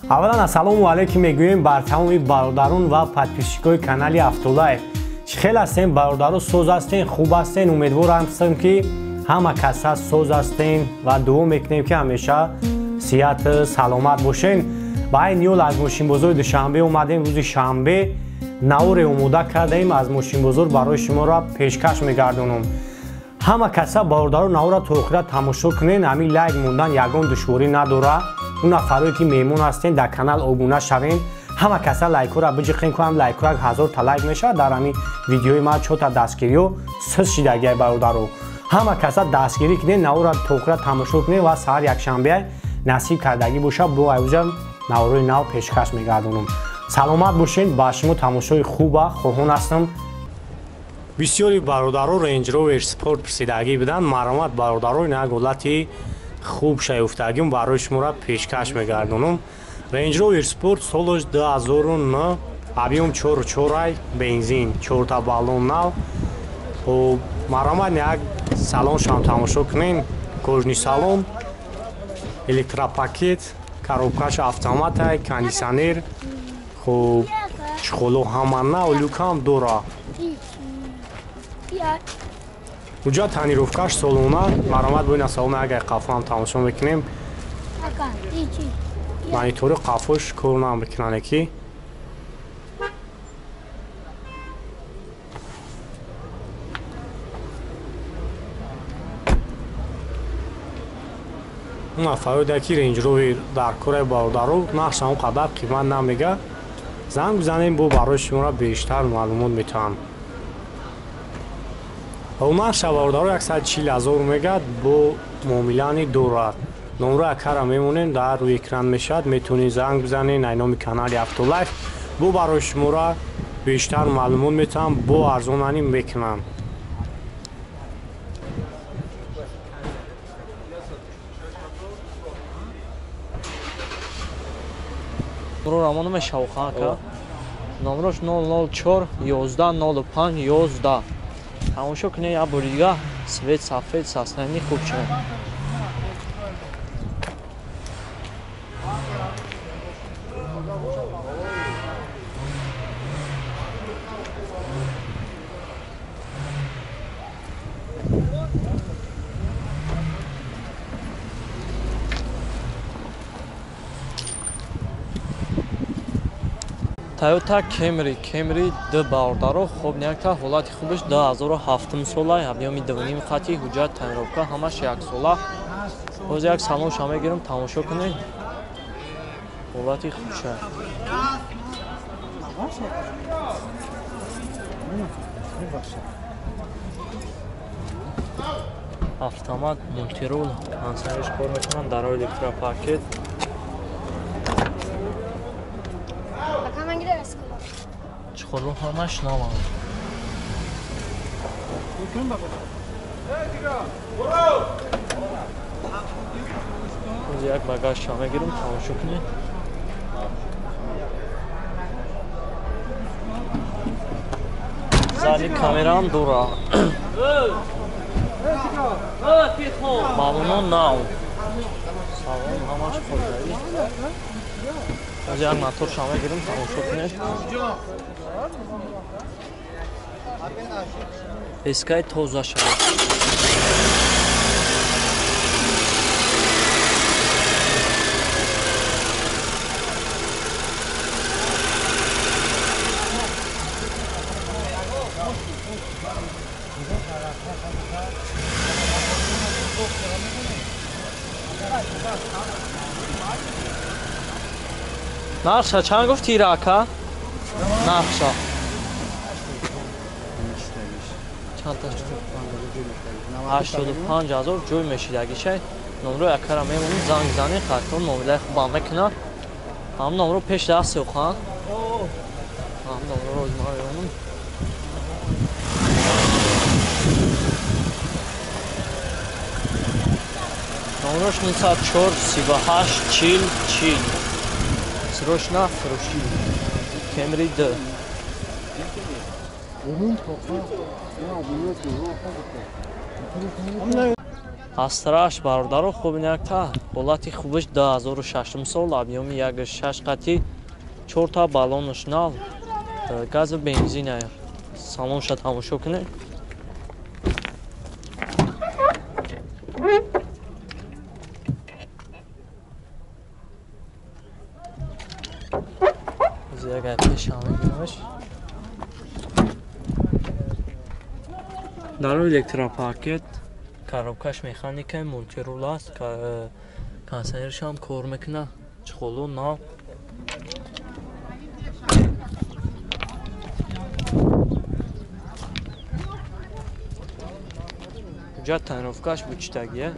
Аввалан ассалому алайкум мегӯем бар тамоми бародарон ва подписчикои канали Автолайф. Чӣ хел ҳастем бародаро, соз ҳастен, хуб ҳастен? Умедвор ҳастем ки ҳама каса соз ҳастен ва дуо мекунем ки ҳамеша сиҳат саломат бошен. Ба айни ҳол аз мошинбозори Душанбе омадем. Рӯзи шанбе наворе омода кардаем аз мошинбозор барои шуморо пешкаш мегардонам. Ҳама каса бародаро навора то охира тамошо кунен. Ҳамин лайк мондан ягон душворӣ надора. Он нафарое ки меҳмон ҳастен дар канал обуна шавен. Ҳама каса лайкҳоро биҷиқен, ку ҳам лайкҳо 1000 та лайк мешавад. Дар ҳамин видеои ман чорта дастгириҳо сиз шидагиай бародаро. Ҳама каса дастгирӣ кунен, навора то охира тамошо кунен ва саҳар якшанбе насиб кардагӣ бошад, бо айвҷа наворои нав пешкаш мегардонам. Саломат бошед, ба шумо тамошои хуба хоҳон ҳастам. Бисёри бародаро Range Rover Sport пурсидагӣ буданд. Маромад бародаро, ин як ҳолати хуб шаюфтагим барои шуморо пешкаш мегардонам. Range Rover Sport солаш 2009, объём 4,4, бензин, чорта баллон нав. Хуб, маромад, як салоншам тамошо кунем. Кожаный салон, электропакет, коробкаш автоматай, кондиционер, хуб, чехоло ҳама нав, люкам дора. Уҷа тонировкаш солона. Маромад, бо ина салона агар қафоам тамошо мекунем, монитори қафош кор намекунане ки нафароде ки Range Rover дар кораи бародаро, нархша он қадар қимат намега. Занг бизанем, бо барои шуморо бештар маълумот метавам. Нархша бародаро 140 000 мегад, бо муомилани дорад. Номро акара мемонем, дар рӯи экран мешавад, метавонед занг бизанед. Ай номи канали Автолайф бо барои шуморо бештар маълумот метавам, бо арзонанӣ мекунам. Романо мешавха ака. Номрош 004 11 05 11. Тамошо кунед як бори дига, свет сафед, состояние хуб шуд. Toyota Camry, Camry д бародаро, хоб якта ҳолати хубаш, 2007 сола, объёми 2,5 хати, ҳуҷҷат, тонировка ҳамаш яксола. Боз як салонша мегирам, тамошо кунед. Ҳолати хубша. Автомат, мультирул, кондиционерш кор мекунанд, дарои электропакет. Чехоло ҳамаш наванд. Боз як багажша мегирам, тамошо кунед. Зали камераам дора. Баллоно нав. Салон ҳамаш хоҷагӣ. Боз як моторша мегирам, тамошо кунед. Эскай тоза шавад. Нархша чанд гуфти ира ака? Нархша. Чанд та? 85 000 ҷой мешидагишай. Номрои акара мемонӣ, занг занӣ, хатон муомилаи хубам мекунад. Ҳам номро пеш даст ёхан. Ҳам номроро озма мемонам. Номрош 904 38 40 40. Срочно фурӯшӣ. Camry Д. Астраш бародаро хуб инакта ҳолати хубаш 2006 сол объёми 1.6 қати 4 та баллонаш нав, газу бензин салонша тамошо кунед. Дар электропакет коробкаш механика мультирул аст, кондиционерш ҳам кор мекунад, чиқолу нав. Ҳуҷҷат тонировкаш бучитагия.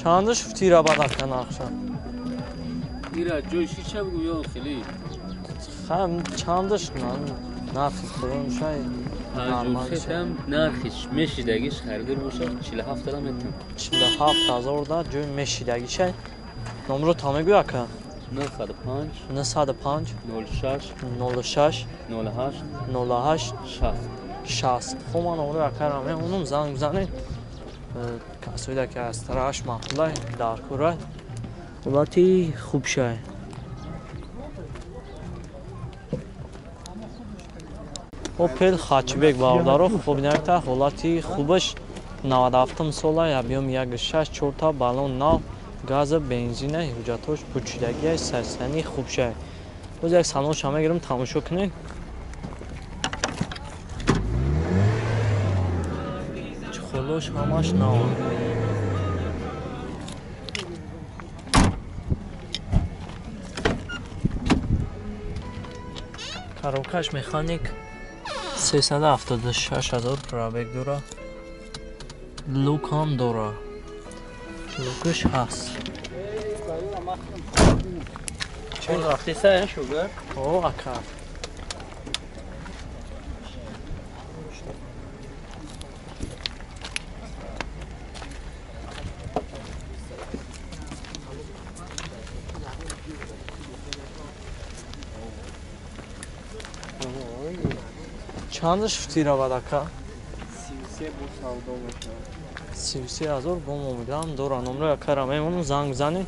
Чандаш фтира бадака нақша? Ира ҷойши ча бугу ё хеле? Хам чандаш нархи худон шай нормал шай. Нархиш мешидагиш харидор бошад 47 дала метам. 47 ҳазор да ҷой мешидаги шай. Номро та мегӯй ака? 905 905 06 06 08 08 60 60. Хуб ман номро акара мемонам, занг бизанед. Касоида ки аз тараш маъқулай дар курай ҳолати хуб шай. Опел Хачбек бародаро хуб инакта ҳолати хубаш 97 сола объём 1.6 4 та баллон нав, газа бензина, ҳуҷҷатош пучидагиай, сарсани хуб шай. Боз як салонша мегирам тамошо кунед. Чихолош ҳамаш нав. Коробкаш механик 376 ҳазор пробег дора. Лук ҳам дора. Лукаш ҳаст. Чун рафтеса шугар? О, ака. Чандаш фтира бад ака? 33 бо савдо мешавад. 33 ҳазор бо муомилаам дора. Номро акара мемонам, занг бизанед.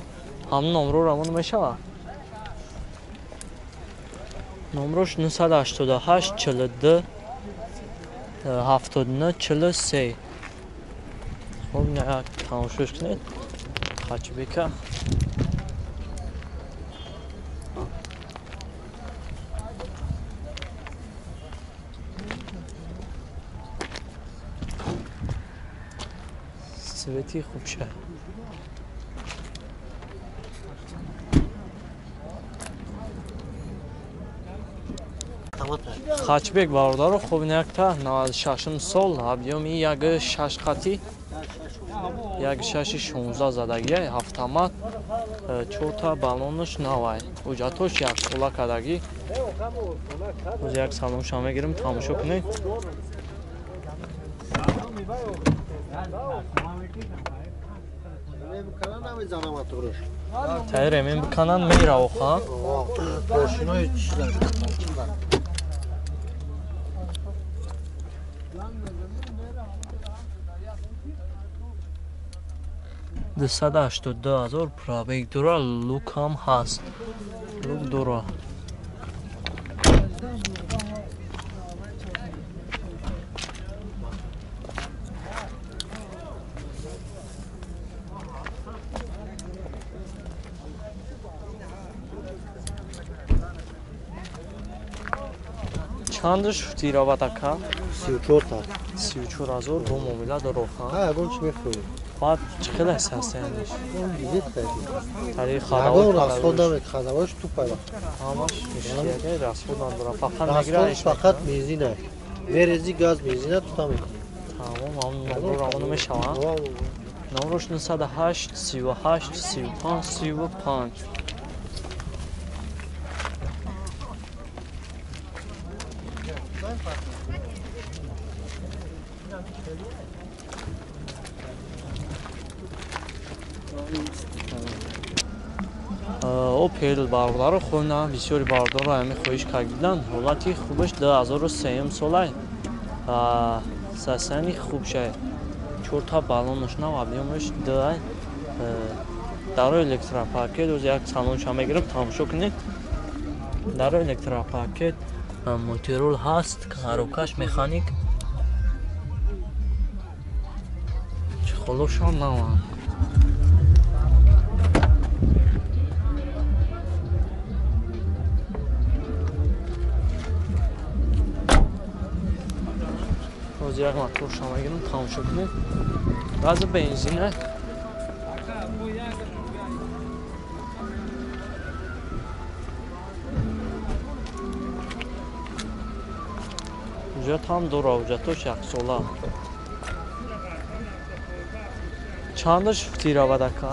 Ҳамун номро равон мешавад. Номрош 988 42 79 43. Хуб, як тамошош кунед. Хачбека. Свети хуб шай. Хачбек бародаро хуб инакта 96 сол объёми 1.6 қати 1.6 16 задагия, автомат, 4 та баллонаш навай. Ҳуҷҷатош як сола кардагӣ. Боз як салонша мегирам тамошо кунед. Тайр эмин биканан мера оха. Дусаду ҳаштоду ду ҳазор пробег дора, лук ҳам ҳаст. Лук дора. Чандаш фтира бад ака? 34 та. 34 ҳазор бо муомила дора ха? Ҳа, ягон чи мефурӯшем. Баъд чӣ хел аст ҳастаяниш? Дидед кардед. Тариқи Ягон расход намек, хадавош тупай вақт. Ҳамаш мушкилияга расход надора. Фақат мегира Расход фақат бензина. Мерези газ бензина тута мекунӣ. Тамом, ҳамун номро равона мешаванд. Номрош 908 38 35 35. Опел бародаро хона бисёри бародаро ҳами хоҳиш кардидан. Ҳолати хубаш 2003 солай. Сасани хуб шай. Чорта баллонаш нав, объёмаш 2. Даро электропакет, оз як салонша мегирам, тамошо кунед. Даро электропакет, мультирул ҳаст, коробкаш механик. Чехолошам наванд. Оз як моторша мегирам, тамошо кунед. Гази бензина. Ҳуҷҷат ҳам дора, ҳуҷҷатош яксола. Чандаш фтиравад ака?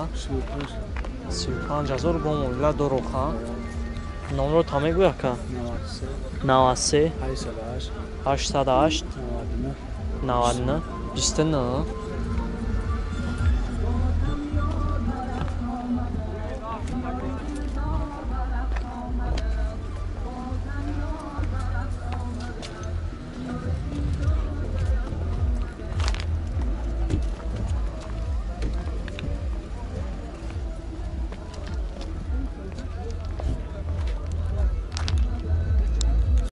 35 000 бо мобила дороха. Номро та мегӯй ака? 93 808 99 29.